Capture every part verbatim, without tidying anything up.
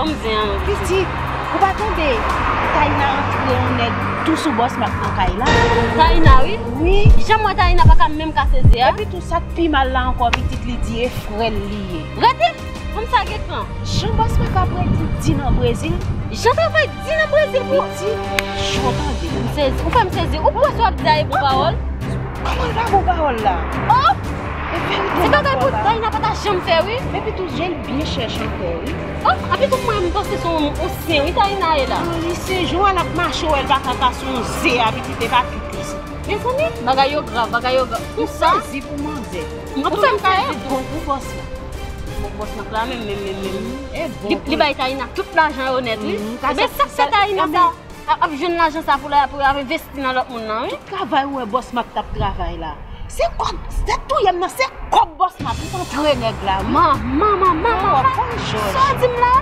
Pitit, ou pa tande Taina antre yon nèg tou sou bòs Mak nan kay la? Taina, wi. Wi. Jan m wè Taina pa ka menm kase zye a. Epi tou sa k pi mal la ankò, pitit, li di e frè l li ye. Rete! Fanm sa gen kan. Jan bòs Mak ap redi di nan Brezil. Jan travay di nan Brezil pou... Pitit, jan w tande. M sezi. Ou fè m sezi. Ou kwè sa w ap di a e bon pawòl? Kòman l pa bon pawòl la? Oh! Se bagay pou Taina pa ta janm fè, wi. Epi tou je l byen chèch ankò, wi. Oh, epi tou mwen, m panse se yon, yon sen, wi, Taina ye la. Non, li se jan l ap mache, w wè l pa ka kase yon ze a, pitit, e pa pitit. Mezanmi, bagay yo grav, bagay yo grav. Pou sa, sezi pou manzè. An tou ka, e bon pou bòs la. Bon, bòs Mak la, menm, menm, menm, menm. Li, li bay Taina tout lajan yo nèt, wi. Ebyen, sa k fè Taina sa? Ap, ap jwenn lajan sa pou l ap, pou l ap envesti nan lòt moun nan, wi. Tout travay ou wè bòs Mak t ap travay la, se kòb, se touye m nan, se kòb bòs Mak, li t antre nèg la, wi. Manman, manman, manman, sa w di m la?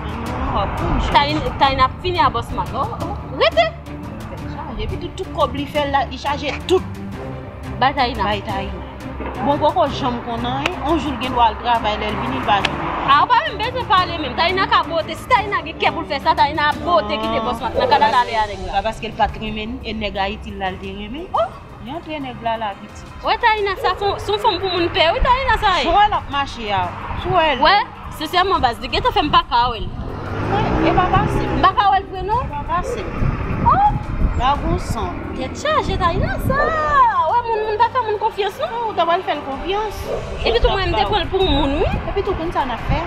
Taina, Taina ap fini a bòs Mak. Rete! Epi tout, tout kòb li fè la, li chaje tout. Bay Taina. Bay Taina. Bon, poko janm konn anyen, yon jou l gen dwa al travay, lè l vini, l pa jwenn. A, ou pa menm bezwen pale menm. Taina ka bote. Si Taina gen kè pou l fè sa, Taina ap bote kite bòs Mak nan kanal ale a nèg la. Pa paske l pa t renmen n, e nèg Ayiti l la l te renmen. Oh! Li antre nèg la la, pitit. Wè Taina sa, se yon, se yon fanm pou moun pè, wi, Taina sa ye. Sou wè l ap mache a, sou wè l. Wè, sensèman, baz, li gentan fè m pa ka wè l. E pa pase. M pa ka wè l vre, non. E pa pase. Oh! La gon san. Tèt chaje Taina sa. Wè, moun, moun pa fè moun konfyans, non. Non, ou ta pral fè l konfyans. Epi tou, mwen, m te pran l pou moun, wi. Epi tou, konn sa n ap fè?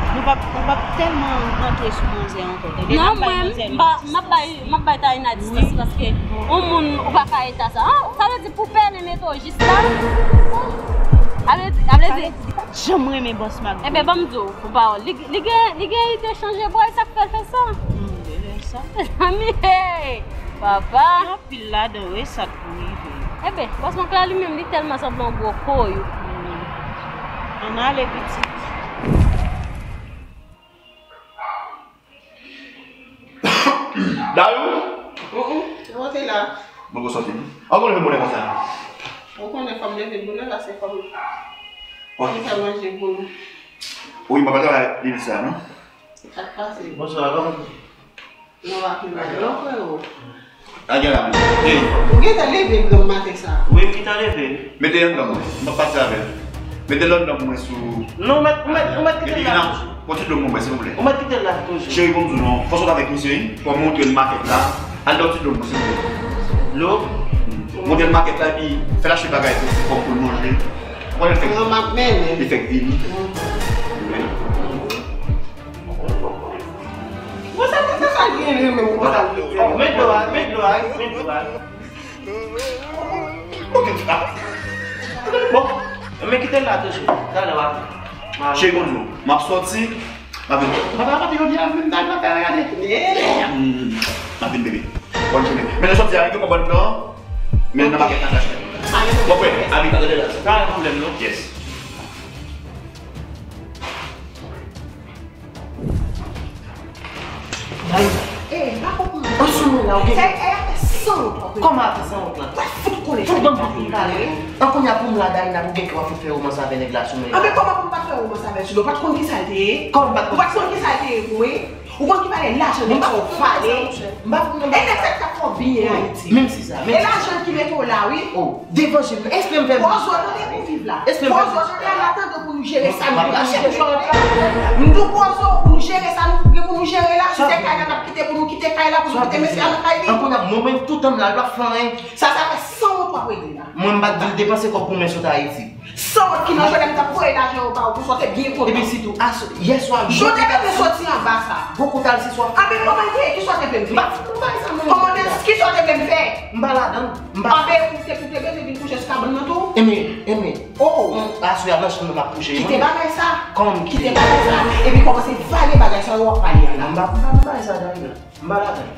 Nou p ap, nou p ap tèlman rantre sou manzè ankò, tande? Non, mwen, m ap bay, m ap bay Taina distans paske yon moun ou pa ka eta sa. An, sa vle di pou pè nènè to jis la. A vle di, a vle di. Li pa t janm renmen bòs Mak. Ebyen, ban m di w, pou pawòl. Li, li gen, li gen ide chanje bò, e sa k fè l fè sa. Hmm, e sa. Mezanmi, hey! Papa! Gen anpil ladan, wi, sa k pou rive. Ebyen, bòs Mak la li menm, li tèlman sanble yon gwo koyou. Hmm. Ann ale, pitit. Dayou? Ou, ou, ou te la. Mwen gon sòti. An konnen bonè konsa. Ou konnen fò m leve bonè la, se fò m fè manje pou nou. Wi, mwen pa travay lendi sa, non? Sa k pase? Bonswa, kòman? Non, pa pi mal, non, frero. A gen la menm. Ey. Ou gentan leve granm maten sa? Wi, m gentan leve. Mete yon granm, mwen. M ap pase avè l. Mete lòt granm mwen sou. Non, ou mèt, ou mèt, ou mèt kite l la toujou. Pran ti dlo pou mwen, silvouplè. Ou mèt kite l la toujou. Cheri, bon, m di w non. Fò w sot avèk misye, wi. Fò w montre l makèt la. Al ba w ti dlo pou mwen, silvouplè. Dlo? Montre l makèt la, epi fè l achte bagay pou, pou, pou l manje. Ou konnen l fèk, li fèk vini. Bon, sa, sa, sa, sa l gen, li menm, bon, sa l gen. Oh, met dlo a, met dlo a, met dlo a. Bon, men kite l la toujou. Talè w ap. Cheri, bon, m ap sòti. M ap vin. Papa, papa, jodi a, vin nan lakay la, gade. Yeah. Mm, m ap vin, bebe. Bòn jounen. Men nou sòti a, gen konprann non. Men nan makèt la, chache. Bon, frè, abi pa gade la. Pa gen pwoblèm, non. Yes. Dayou. Eh, pa konprann. An sou mwen la, ou gen. Fè, eh, fè sanwont, w ap. Kòman ap fè sanwont la? W ap fout konnen. Fout ban m fout pale. An kounye a pou m la, Dayou, n ap gen dwa fout fè romans avè nèg la sou mwen. Anben kòman pou m pa t fè romans avè l sou mwen? Ou pa t konn ki sa l te ye? Kòman m pa t konn? Ou pa t konn ki sa l te ye pou mwen? Ou konn ki valè lajan de sa w vale? M pa konn. E nèg sa ki t ap fè w byen Ayiti. Menm si sa, menm si sa. E lajan ki mete w la, wi. Oh, devan je m, espre m fè. Poze w tande pou viv la. Espre m fè. Poze w tande, al atann pou nou jere sa nou gen pou nou jere. M di w poze w pou nou jere sa nou gen pou nou jere la. Si se kay la n ap kite pou nou kite kay la, pou nou kite mesye a nan kay li. An kounye a, mwen menm, toutan m la, l p ap fè anyen. Sa, sa fè sanwont w ap regle la. Mwen, m pa t di l depanse kòb pou mwen sot Ayiti. Sanwont ki nan jwèt m t ap voye lajan yo ba ou pou sa w te byen kontan. Epi sitou, yè swa. Jan w te bezwen soti anba sa. Gwo kout al se swa. Anben kòman l te ye? Kisa w te vle m fè? M pa t fouti bay sa non. Kòman w te, kisa w te vle m fè? M pa ladan l. M pa. Anben ou te, ou te bezwen vin kouche sou kabann nan tou? Enben, enben. Oh. Aswè a nan chanm nan m ap kouche. Kite bagay sa. Kòman m kite? Kite bagay sa. Epi kòmanse vale bagay sa yo w ap pale a la. M pa, m pa, m pa bagay sa, Dayou. M pa ladan l.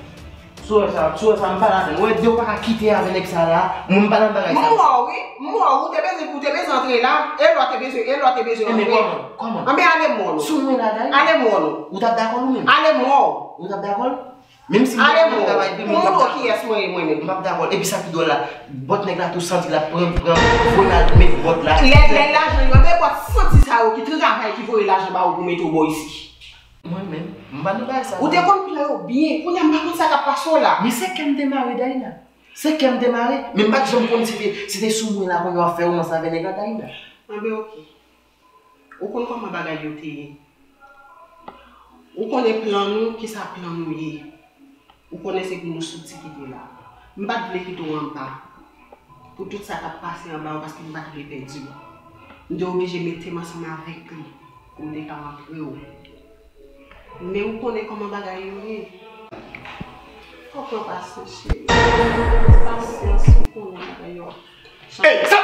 Si w wè sa, si w wè sa, m pa ladan l. Ou wè, depi w pa ka kite avè nèg sa la, mwen m pa nan bagay sa. M wè w wi, m wè w, ou te bezwen, ou te bezwen antre la, e lè w te bezwen, e lè w te bezwen antre. Enben kòman, kòman? Anben ale m wè w non. Sou mwen la, Dayou. Ale m wè w non. Ou t ap dakò l ou menm? Ale m wè w. Ou t ap dakò l? Menm si m te travay de moun, m p ap dakò l. Pou montre w kiyès mwen ye mwen menm. M p ap dakò l. Epi sa ki dwòl la, bòt nèg la tou santi l ap pran, pran, voye l al met bòt la. Lè, lè lajan yo, anben bòt santi sa yo ki travay, ki voye lajan ba ou pou mete w bò isi. Mwen menm, m pa nan bagay sa. Ou te konn plan yo byen. Kounye a m pa konn sa k ap pase w la. Men se kè m te mare, Daïna. Se kè m te mare. Men m pa t janm konn si te, si te sou mwen la kounye a w ap fè womans avè nèg la, Daïna. Anben, oke. Ou konn kòman bagay yo te ye. Ou konnen plan nou, kisa plan nou ye. Ou konnen se pou nou soti kite la. M pa t vle kite w anba. Pou tout sa k ap pase anba yo, paske m pa t vle pèdi w. M te oblije mete m ansanm avèk li pou m te ka rantre w. Men ou konnen kòman bagay yo ye. Fòk w pran pasyans, cheri. Pasyans, ou konnen bagay yo ap chanje. Ey, sa